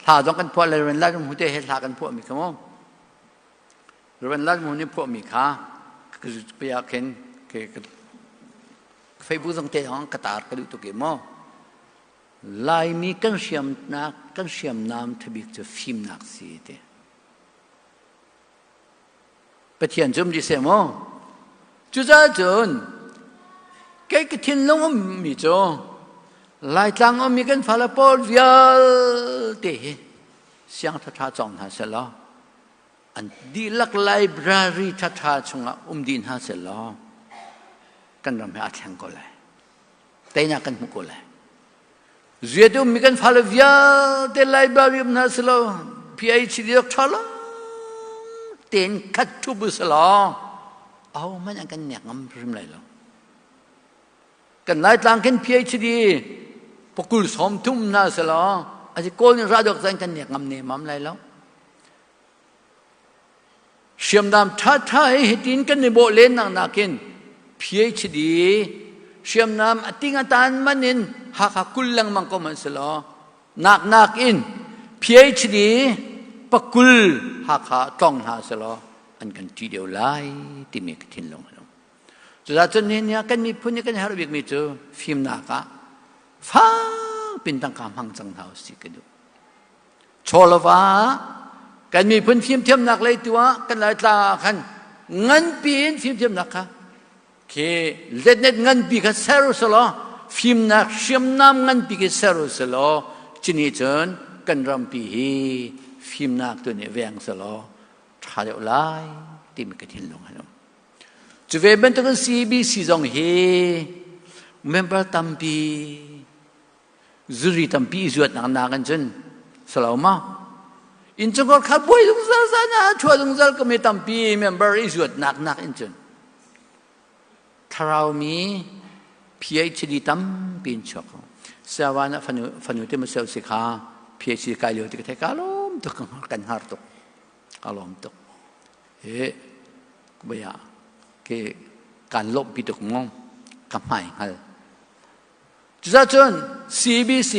hla zong kan phuah le Reverend Lai Rum Hu te he hla kan phuah mi kha mu Reverend Lai Rum Hu nih phuah mi kha ka khin ke Facebook zong te zong ka tar ka duh tuk i mu Laimi kan hriamnak kan hriamnam thabik cu fimnak si ti Pathian zum dih seh mu. Cucaah cun kei ka thinlung ummi cu Laitlang ummi kan fale pawl vialte hi siang ṭhaṭha cawng hna sehlaw an dihlak library ṭhaṭha chungah um dih hna sehlaw kan ram hi aa thleng ko lai. Teinak kan hmu ko lai. Zuet ummi kan fale vialte library um hna silo PhD dok ṭha lo tein khat ṭhu bu silo aho hmanh an kan nek ngam hrim lai lo. Kan Laitlang khin PhD pakul sawm thum hna silo asi kawl nih ra dok zan kan nek ngam ne mam lai lo. Hriamnam ṭhaṭha hi hitin kan i bawh len nak nakin PhD hriamnam a ting a tan man in Hakha kul lengmang ko man selaw nak nak in PhD pakul Hakha tlong hna selaw an kan ṭih deuh lai timi ka thinlung a um. Cucaah cun nihin ah kan miphun nih kan herh bikmi cu fimnak ah fak pin tangka hmang cang hna usih ka duh. Chawlava kan miphun fimthiamnak lei tu ah kan Laitlang ah khan nganpi in fimthiamnak kha khi letnet nganpi kha ser usulaw fimnak hriamnam nganpi khi ser usulaw cini cun kan rampi hi fimnak tu nih veng selaw ṭha deuh lai timi ka thinlung an um. Cu ve bantukin CBC zong hi Member tampi zuri tampi i zuatnak nakin cun salo ma innchungkhar kha buai zungzal zan ah thua zungzal ka mi tampi member i zuatnak nakin cun thlarau mi PhD tampi in chuak ko sawan ah fanu fanu te masel si kha PhD kai lio ti ka thei ka lom tuk kan har tuk ka lom tuk he baya ke kan lomh pi tuk mong ka hmai hngal Cuzacun CBC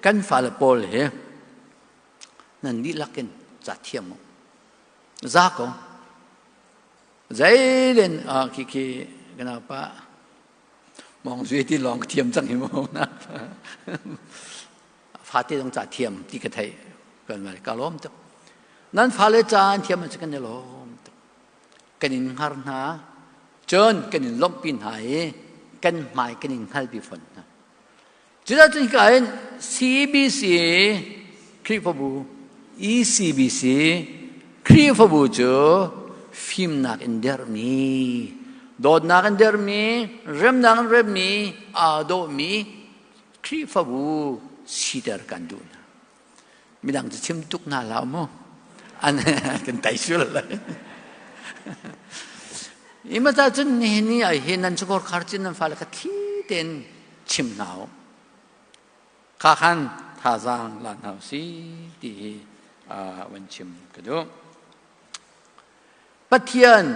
kan fale pawl hi nan dihlak in ca thiam u. Za ko. Zeilen khi khi kana pa mong zui ti lawng thiam cang hi mu na fate zong ca thiam ti ka thei kan ma ka lawm tuk. Nan fale ca an thiam an si kan i lawm tuk. Kan in hngar hna. Cun kan in lawmhpi hna i kan hmai kan in hngalpi fawn hna. Cuticun hika hin CBC Khrihfabu, ECBC Khrihfabu cu fimnak in dermi, dawtnak in dermi, remnak in remmi, aa dawhmi Khrihfabu siter kan duh hna. Midang cu chim tuk hna hlah mu. An kan tai sual lai. Ima ta cun nihin ni ah hin nan chukor khar cin nan fale kha thli tein chim hna u. Kha khan thazaang la hna si ti hi van chim ka duh. Pathian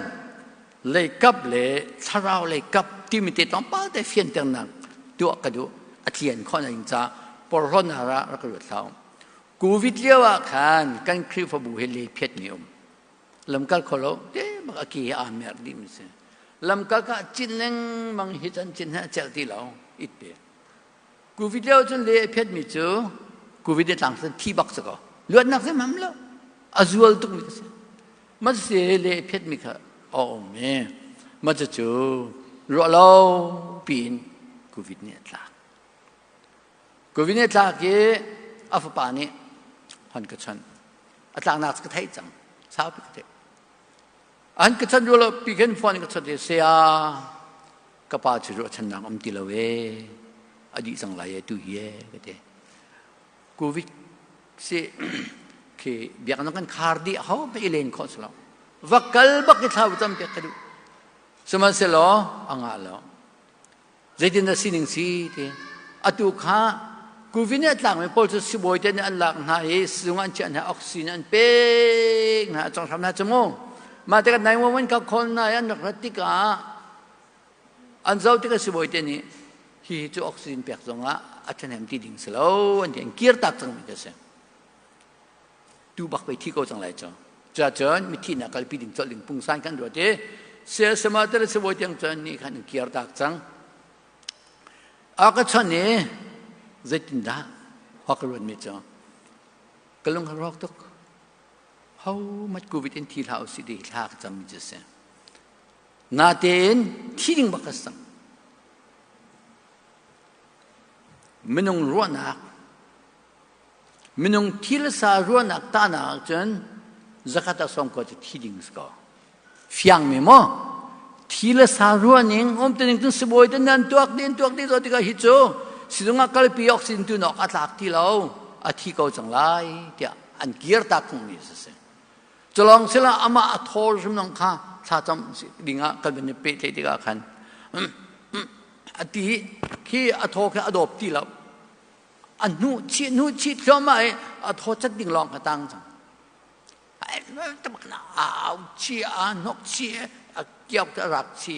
leikap le thlarau leikap timi te tlawmpal te fianternak tuah ka duh. A tlian khawh na ing ca porhlawt na ra rak ruat hlah. Covid lio ah khan kan Khrihfabu hi le phiat mi um. Lamkal kholo te bak a ki aa mer dih mi si. Lamkal ka cin lengmang hi chan cin ha cel ti lo it pe. Covid lio cun le a phiat mi cu Covid a tlang thi bak si ko. Luatnak si mam lo. A zual tuk mi si. Ma si le a phiat mi kha a um i ma cu ruah lo piin Covid nih a tlak. Covid nih a tlak i a fapa nih hon ka chawnh. A tlaknak ka theih cang. Saupi ka theih. An ka chawnh ruah lo pi khin phone ka chawnh i saya ka pa cu ruahchannak um ti lo ee a dih cang lai ee tu hi ee ka ti covid si khi biaknak kan khar dih ho pe i len khawh si lo va kal bak i thlau cam pek ka duh sihmanhsehlaw a ngah lo Zeitin dah sining si ti. Atu kha Covid nih a tlakmi pawl cu sibawi te nih an lak hna i sizung an chiah hna oxygen an pek hna a cong hram hna cu mu. Mah tikah 911 ka call hna i an rak rat tikah an zoh tikah sibawi te nih hi cu oxygen pek zongah a ṭhahnem ti ding si lo an ti an kir tak cangmi ka si. Tu bak pei thi ko cang lai cu. Cuahcun mithi nak kalpi ding colh ding pungsan kan ruat i siasama te le sibawi tiang cun nih khan an kir tak cang. A ka chon i zeitindah khua ka ruat mi cu ka lung ka rawk tuk. Ho mat covid in thi hlah usih ti thla ka cam mi cu si. Natein thi ding bak ka sang. Minung ruahnak Minung thil sa ruahnak tahnak ahcun zakhat ah sawmkua cu thi ding si ko. Fiang mi maw? Thi le sa ruahning um tining cun sibawi te nan tuak din tuak di zo tikah hi cu sizung ah kalpi oxygen tu nok a tlak ti lo a thi ko cang lai tiah an kir tak mi si si. Culong sila amah a thawl hrim nong kha thlacam dingah kan van i pehtlaih tikah khan a ti khi a thaw khi a dawp ti lo A hnuh chih hnuh chih thluahmah i a thaw cat ding lawng kha tang cang. Au chi a hnok chi a kiak a rak chi.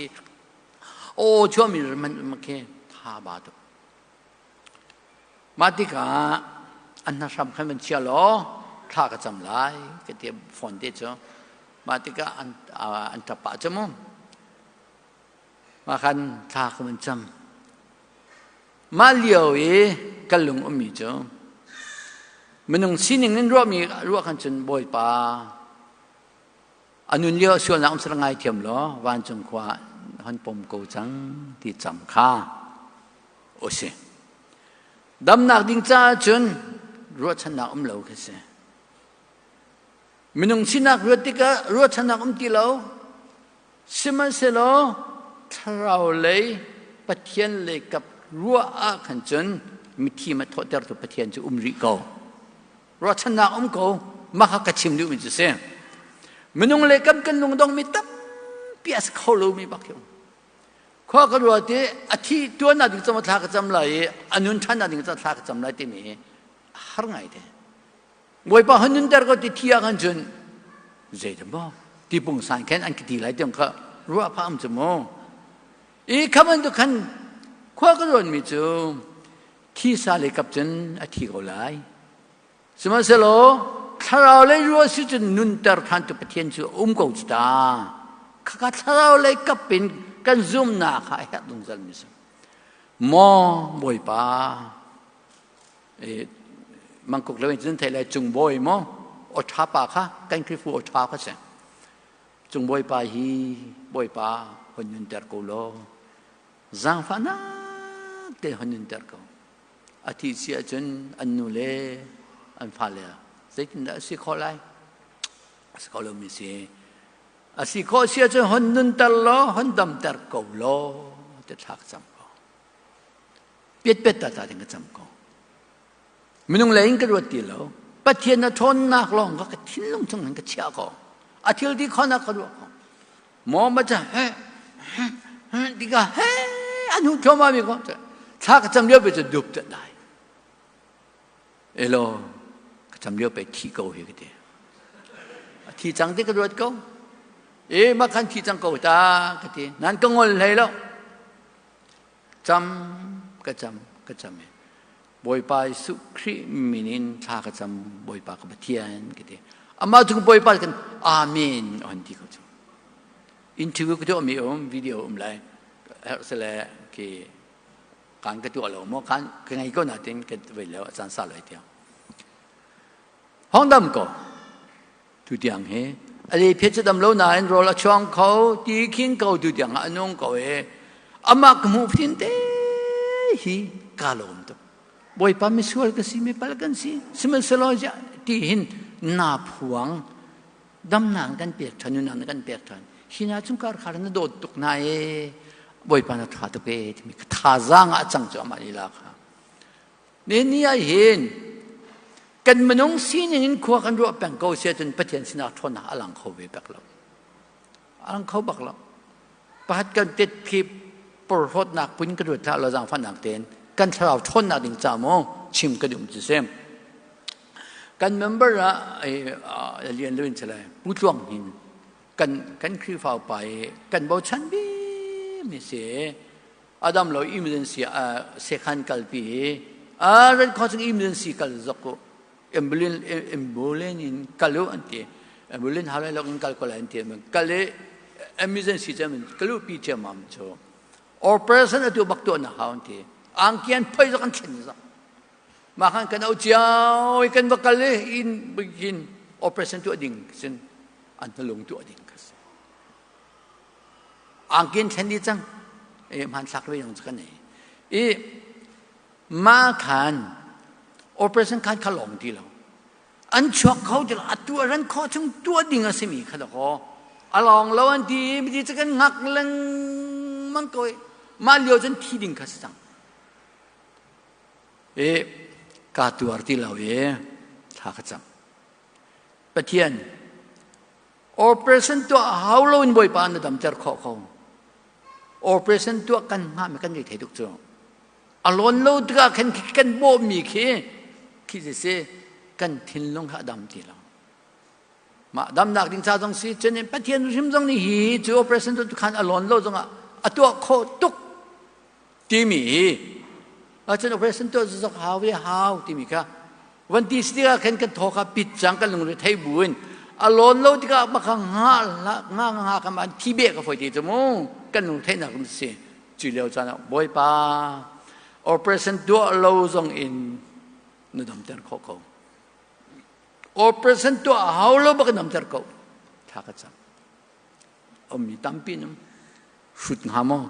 Aw chuahmi man ma khi tha ba tuk. Mah tikah an hna hram khan van chia law thla ka cam lai ka ti phone te cu. Mah tikah an an ṭap pah cu mu. Mah khan thla ka van cam. Mah lio i kan lung ummi cu minung sining in ruahmi ruah khan cun Bawipa a nun lio sualnak um sal ngai thiam law vancung khua hon pom ko cang ti cam kha o si. Damnak ding caah cun ruahchannak um lo khi si. Minung sinak ruat tikah ruahchannak um ti lo. Sihmanhsehlaw thlarau lei. Pathian le kap ruah ah khan cun mithi ma thawhtertu Pathian cu um rih ko. Ruahchannak um ko. Mah kha ka chim duhmi cu si. Minung le kam kan lungdong mi tampi a si kho lomi bak hi um. Khua ka ruat i a thi tuan ding cam thla ka cam lai i a nun ṭhan ding cam thla ka cam lai timi hi a har ngai te. Bawipa hun nunter ko ti thi ah khan cun zeidah maw ti pungsan khan an ka ti lai tiang kha ruah phah am cu mu. I kha bantuk khan khua ka ruatmi cu thisa le kap cun a thi ko lai. Sihmanhsehlaw thlarau lei ruah si cun nunter ṭhan tu Pathian cu a um ko cu ta. Khaka thlarau lei kap in kan zumnak kha a herh zungzal mi si. Maw Bawipa, mangkuk lo in cun thei lai cung bawi maw aw ṭha pa kha kan Khrihfu aw ṭha kha si. Cung Bawipa hi Bawipa hon nunter ko law zaangfahnak te hon nunter ko. A thih si ahcun an nu le an fale zeitindah a si khawh lai? A si kho lomi si. A si khawh si ahcun hon nunter law, hon damter ko law ti thla ka cam ko. Piat piat ta ta ding ka cam ko. Minung lei in ka ruat ti lo. Pathian na ṭhawnnak lawng kha ka thinlung chung hin ka chiah ko. A thil ti khawhnak ka ruah ko. Maw ma ca he he he tika he an hu thoma mi ko thla ka cam lio pe cu dup ta dai. Elo ka cam lio pe thi ko hi ka ti. A thi cang ti ka ruat ko. E ma khan thi cang ko ta ka ti. Nan ka ngol hlei lo. Cam ka cam ka cam e. Bawipa Jesuh Khrih min in thla ka cam Bawipa ka Pathian ka ti. Amah cu Bawipa kan Amen on ti ko cu. Interview ka tuah mi um video um lai herh sele ki kan ka tuah lo mo kan ka ngei ko na tin ka vei lo caan sa loi tiang. Hong dam ko tu tiang hi ali phe chu dam lo nain rawl a chuang kho ti khin ko tu tiang a nung ko e amah ka hmuh fin te hi ka lawm tuk bawipa misual ka si mi pal kan si sihmanhsehlaw ti hin na phuang damnak kan pek than nunak kan pek than hi na chung kar khar na dawt tuk na e bawipa na tha tuk e timi thazaang ah cang cu amah lila kha Ni ni ah hin kan minung sining in khua kan ruah peng ko si ahcun Pathian sinah ṭhawnnak a lang kho ve bak lo. A lang kho bak lo. Pakhat kan tet khi porhlawtnak pun kan ruat hlah lo zaangfahnak tein kan thlarau ṭhawnnak ding ca maw chim kan um cu si. Kan member ah lian lo in chalai Pu Tluang Hnin kan kan Khrihfa upa i kan bochan bik mi si. Adam lo emergency sekhan kalpi i a rat kho chung emergency kal zok u ambulance ambulance in kal u an ti ambulance halai lok in kal ko lai an ti kal i emergency cam kalu pi chiamam chu operation atu bak tu na hau an ti angkian phoi zok an thlen zok ma khan kan au chiao kan va kal i in begin operation tu ding sin an hnulung tu ding ka si Angkin thlen dih cang. E hmanthlak ve yung kan nei. I ma khan operation khan kha long ti lo. An chuak kho ti lo. Atu ran kho chung tua ding a simi kha ko. A long lo an ti mi ti kan ngak lengmang ko. Ma lio cun thi ding kha si cang. E ka tuar ti lo e thla ka cam. Pathian Operation tuah hau lo in Bawipa na damter khawh ko. Operation tuah kan hngah mi kan ngei thei tuk cu. A lawn lo tikah khan kan bawmmi khi khi si kan thinlung kha a dam ti lo. Mah damnak ding ca zong si cun Pathian hrim zong nih hi cu operation tu khan a lawn lo zongah a tuah khawh tuk timi hi acun operation tuah zok hau ve hau timi kha van ti si tikah khan kan thaw kha pit cang kan lungre thei buin a lawn lo tikah baka nga nga nga ka man thi be ka foi ti chu mu kan lung theihnak um si cu lio caan ah bawipa operation tuah lo zong in na damter khawh ko operation tuah hau lo bak damter ko thla ka cam ummi tampi num hrut hnga maw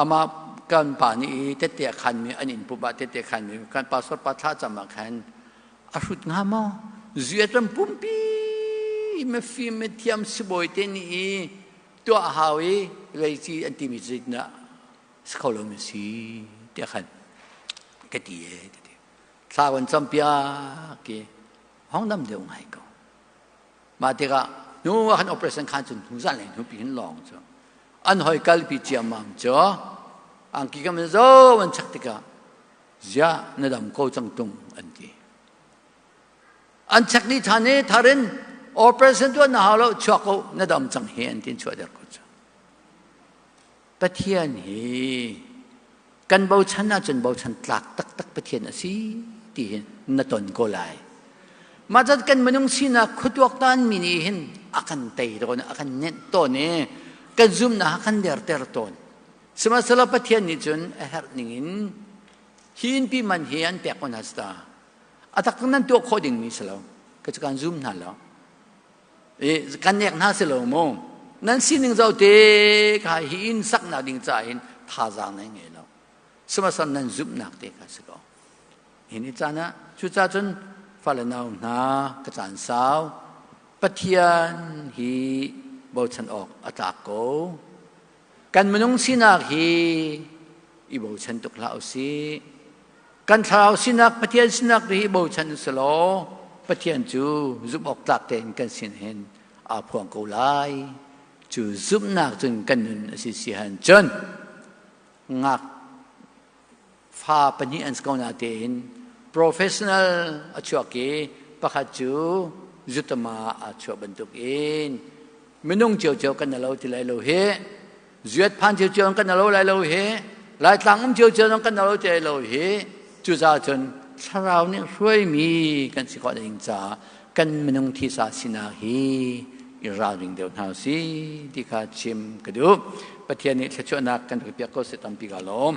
amah kan pa nih i tette a khanmi an inn pup ah tette khanmi kan pastor pa thla cam ah khan a hrut hnga maw zuet ram pumpi mifim mithiam sibawi te nih i tuah hau i leici an timi cu na. Si kho lomi si tiah khan ka ti e ka ti. Thla kan campiak i hong dam deuh ngai ko. Mah tikah hnu ah khan operation khan cun hnu zan le hnu pi hin lawng cu an hoi kalpi ciammam cu angki kam zo an chak tikah ziah na dam ko cang tung an ti. An chek ni than i tharin operation tuah na hau lo chuak ko na dam cang hi an tin chuah der ko cu. Pathian hi kan bochan ahcun bochan tlak taktak Pathian a si ti hin na ton ko lai. Mah zat kan minung sinak khuatuaktan mi nih hin a kan tei tawn, a kan nenh tawn i kan zumnak a kan derter tawn. Sihmanhsehlaw Pathian nih cun a herh ning in hi innpi man hi an pek ko hna sita. A tak nan tuah khawh dingmi si lo. Ka cu kan zum hna lo. I kan nek hna si lo mu. Nan sining zoh te kha hi inn saknak ding ca hin thazaang nan ngei lo. Sihmanhsehlaw nan zumhnak te kha si ko. Hi ni caan ah cucaah cun fale nau hna ka caan sau Pathian hi bochan awk a tlak ko. Kan minung sinak hi i bochan tuk hlah usih. Kan thlarau sinak Pathian sinak hi bochan u law Pathian cu zumh awk tlak tein kan sin hin aa phuang ko lai. Cu zumhnak cun kan nun a si si han cun ngak fa pahnih an si ko na tein professional a chuak i pakhat cu zutama aa chuah bantuk in minung ciocio kan lo ti lai lo hi zuat phan ciocio kan lo lai lo hi Laitlang um ciocio zong kan lo ti lai lo hi cucaah cun thlarau nih hruaimi kan si khawh ding caah kan minung thisa sinak hi i ralring deuh hna si ti kha chim ka duh. Pathian nih thluachuahnak kan rak piak ko seh tampi ka lawm.